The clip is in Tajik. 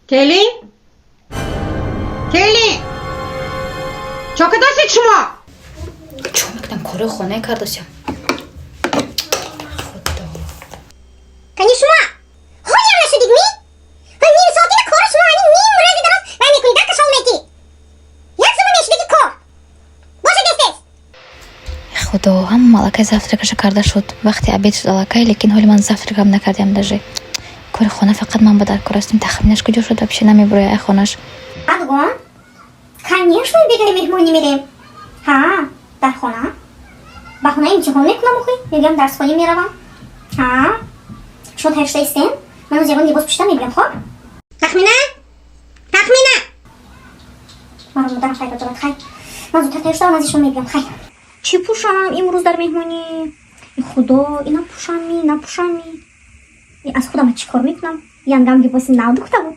Келин, келин, чо кардастед шумо? Чо мекунам? Кори хона кардасям. Худо. Кани шумо ҳолиам нашудид ми? Ним соатина кори шумо ани ним рӯзи дароз вай мекунӣ, дар кашол метӣ. Як сума мешудаги кор боша дестес. Худо, ҳама аллакай завтракаша карда шуд, вақти обед шуд аллакай, лекин ҳоли ман завтракам накардиам даже. Кори хона фақат ман ба дар кор ҳастем. Тахминаш куҷо шуд? Вообще намебуроя ай хонаш. Адгон, конечно, бегаи меҳмонӣ мерем. Ҳа, дар хона ба хона имтиҳон мекунам, охи мегӯям, дарсхонӣ меравам. Ҳа, шумо тайёр шуда истем, ман оз ягон либос пӯшида мебиям, хоб. Тахмина, Тахмина! Маро модарам файда дорад. Хай, ман зудтар тайёр шудам, назди шумо мебиям. Хай, чӣ пӯшам имрӯз дар меҳмонӣ? Худо, ина пӯшами, напӯшами, аз худама чӣ кор мекунам? Янгам либоси нав духта буд.